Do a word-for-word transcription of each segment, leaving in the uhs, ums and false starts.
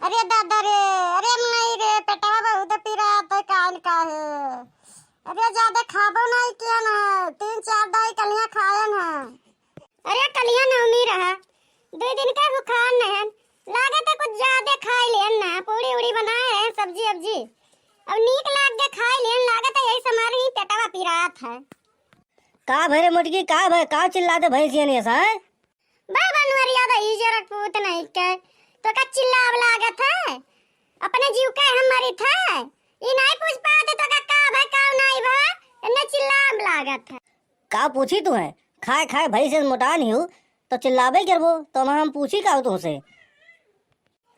अरे दादा रे, अरे माई रे, पेटवा बहुत पिरात है, कान का है। अरे ज्यादा खाबो नहीं किया ना, तीन चार दाई कलियां खायन है। अरे कलिया नवमी रहा, दुई दिन का भुखान नहन, लागत है कुछ ज्यादा खाई लेन ना, पूड़ी उड़ी बनाए हैं, सब्जी अब्जी, अब नीक लाग के खाई लेन, लागत है यही से हमारे ही पेटवा पिरात है। का भरे मोटकी, का भय, का चिल्लाते भैंसियन ऐसा है? बा बनवरिया दही जरक पूत नहीं के, तो का चिल्लाब लागत है? अपने जीव के हम मरित है, ई नहीं पूछ पाते तो का, का भय, का नहीं भय, इन्ने चिल्लाब लागत है। का पूछी तू है? खाए खाए भई से मोटान ही हूँ, तो चिल्लाबे करबो, तो हम, हम पूछी का हो तुमसे?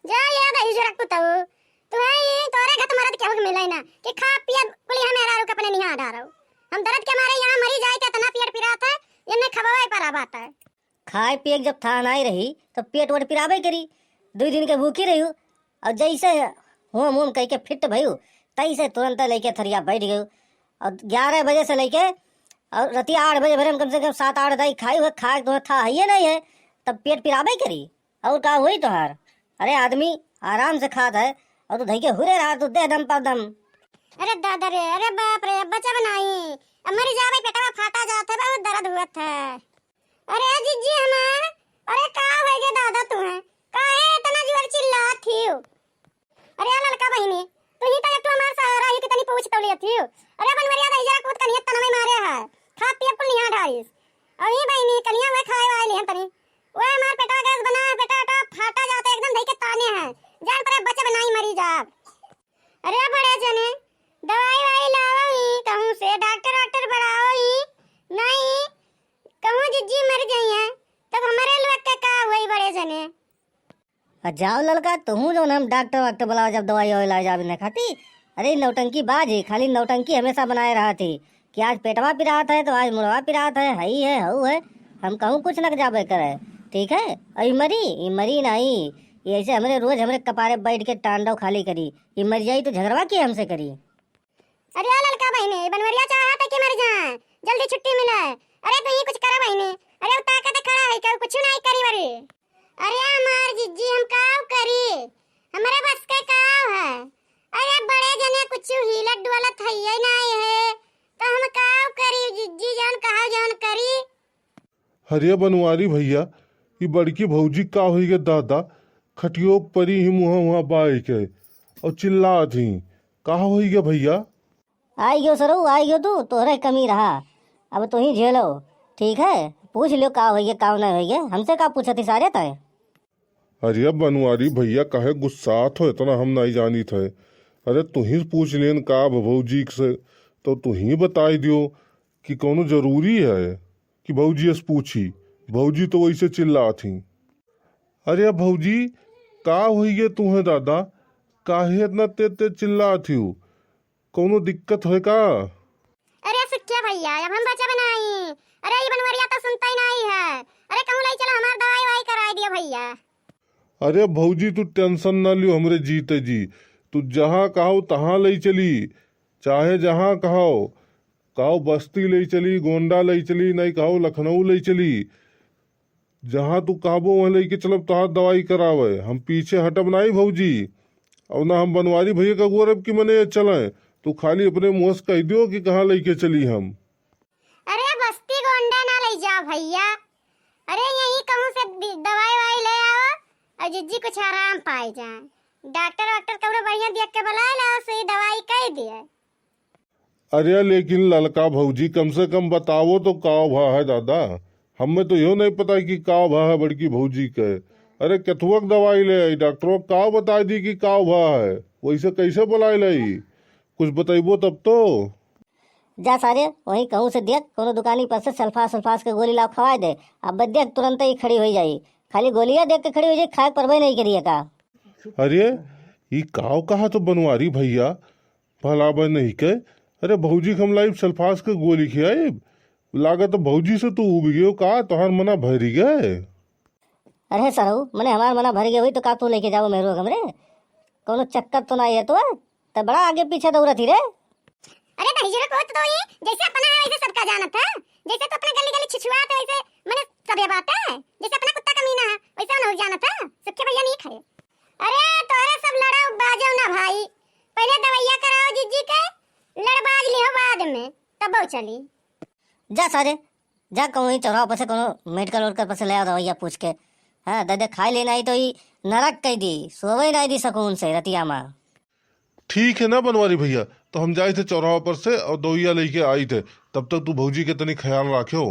जा ये दही जरक पुतऊ, तू है ये तोरे घर मरद केहू के मिले ना, कि खा पिया कुली हमें हरारू के अपने निहा डारो। हम दर्द के मारे यहाँ मरी जाए के इतना पेट पिरात है, ये नहीं खबवे पर बात है। खाए पिए के जब था नहीं रही, तो पेट वट पिराबे करी। दुई दिन के भूखी रही हूँ, और जैसे होम होम कह के फिट भयू, तैसे तुरंत लेके थरिया बैठ गयू। और ग्यारह बजे से लेके और राती आठ बजे भरे में कम से कम सात आठ दाई खाई हुए, खाए तुम्हें था है ये नहीं है, तब पेट पिराबे करी। और का हुई तोहार? अरे आदमी आराम से खात है और तू धई के हुरे रहा, तू दे दम पर दम। अरे दादा रे, अरे बाप रे, अब बचा बनाई, अब मरी जावे, पेटवा फाटा जात है, बहुत दर्द हुआ था। अरे जिज्जी हमार, अरे का हो गए दादा तुम्हें? काहे इतना जोर चिल्लात हियो? अरे ललका बहिनी, तू ही तो एक ठो हमार सहारा ही, कितनी पूछ तो लेत हियो। अरे बनवरिया दही जरा कूद कनिया तनवे मारे है, खा पिए कुल निहा ढारिस। और ये बहिनी कनिया हुए खाए वाए लिहन तनी, वो हमार पेटा गैस बना है, पेटा, पेटा फाटा जाता एकदम धई के ताने है, जान पर बचे बनाई मरी जाब। अरे बड़े जने, दवाई वाई लाओ ही कहूँ से, डॉक्टर वाक्टर बढ़ाओ ही, नहीं कहूँ जिज्जी मर जाइए, तब हमारे लोग के का हुई बड़े जने? आ जाओ ललका, तुहूँ जौन हम डॉक्टर वाक्टर बुलाओ, जब दवाई वाई लाए जाबे न खाती। अरे नौटंकी बाज है, खाली नौटंकी हमेशा बनाए रहत ही कि आज पेटवा पिरात है तो आज मुड़वा पिरात है, हई है, हऊ है। हम कहूँ कुछ न जाबे करे, ठीक है? और ई मरी, ई मरी नहीं, ये ऐसे हमरे रोज हमरे कपारे बैठ के टांडव खाली करी। ई मर जाई तो झगड़वा के हमसे करी? अरे ओ ललका बहिनी, बनवरिया चाहत है कि मर जाए, जल्दी छुट्टी मिले। अरे तू ही कुछ करा बहिनी। अरे उ ताकत खड़ा है, केहू कुछ नहीं करी बरी। अरे हमार जिज्जी, हम काव करी, हमारे बस के काव है? अरे बड़े जने कुछ हिलत डुलत है ये नहीं है, तो हम काव करी जिज्जी, जौन कहा जौन करी। अरे बनवारी भैया, ई बड़की भौजी का होई गे दादा, खटियो परी ही मुँह वहाँ बाई के और चिल्लात ही, का होई गे भैया? आई गयो सरऊ, आई गयो तू, तोहरे कमी रहा, अब तू ही झेलो, ठीक है? पूछ लियो का होई गे, का नहीं होई गे, हमसे का पूछत ही सारे तय? अरे बनवारी भैया, काहे गुस्सात हो इतना, हम नहीं जानित है। अरे तू ही पूछ लेन का भ-, भौजी से, तो तू ही बताई दियो कि कौनो जरूरी है कि भौजी से पूछी, भौजी तो वैसे चिल्लात ही। अरे भौजी, का होई गे तू है दादा, काहे इतना तेज तेज चिल्लात ही? कौनो दिक्कत है का? अरे सुखिया भैया, अब हम बचा बनाई। अरे ई बनवरिया तो सुनता ही नहीं है। अरे कहूँ ले चलो, हमार दवाई वाई कराई दियो भैया। अरे भौजी, तू टेंशन ना लियो हमरे जीते जी, तू जहाँ कहो तहाँ ले चली, चाहे जहाँ कहो, कहो बस्ती ले चली, गोंडा ले चली, नहीं कहो लखनऊ ले चली, जहाँ तू कहबो वहाँ लेके चलब तोहार दवाई करावे। हम पीछे हटब नाई भौजी, और ना हम बनवारी भैया का गोरब की मने चले। तू खाली अपने मुँह से कह दियो कि कहाँ लेके चली हम। अरे बस्ती गोंडा ना ले जाओ भैया, अरे यही कहूँ से दि-, दवाई वाई ले आओ और जिज्जी कुछ आराम पाए जाए। डॉक्टर वाक्टर कौनो बढ़िया देख के बुला लो, सुई दवाई कह दिए। अरे लेकिन ललका भौजी, कम से कम बताओ तो काव भा है दादा, हमें तो यो नहीं पता कि काव भा है बड़की भौजी के। अरे केथुआ के दवाई ले आई, डॉक्टरवा काव बताई दी कि काव भा है, वैसे कैसे बुलाई लाई? कुछ बतैबो तब तो। जा सारे, वहीं कहूँ से देख, कोनो दुकानी पर से सल्फास सल्फास के गोली लाओ, खवाए दे। अब देख, तुरंत ही खड़ी होई जाई। खाली गोलियाँ देख के खड़ी होई जाई, खाए के परबे नहीं करिए का। अरे, ई काव कहा तो बनवारी भैया, भला बे नहीं के। अरे भौजी के हम लाइब सल्फास के गोली खियाइब। लागत भौजी से तू उब गयो का, तोहार मना भरी गए? अरे सरऊ, मने हमार मना भर गया हुई तो का तू लेके जाओ मेहरुआ हमरे? कोनो चक्कर तो ना है तो, त बड़ा आगे पीछे दौड़त ही रे। अरे दहिजरा को तो ये जैसे अपना है वैसे सबका जानत है, जैसे तो अपने गली गली छिछुआत है वैसे मने सबे बात है, जैसे अपना कुत्ता कमीना है वैसे उन्हें जानत है, सुखे भैया नहीं खाए। अरे तोरे में, तब चली। जा सारे, जा कहूँ ही चौराहा पर से कोनो मेडिकल वेडिकल पर से ले आओ दवाइया पूछ के। हाँ, दे दे खाई लेना ही तो ही नरक कह दी, सोवे नहीं दी सुकून से रतिया मा। ठीक है ना बनवारी भैया, तो हम जाइत है चौराहा पर से और दवाइया लेके आइत है। तब तक तू भौजी के तनी ख्याल राख्यो।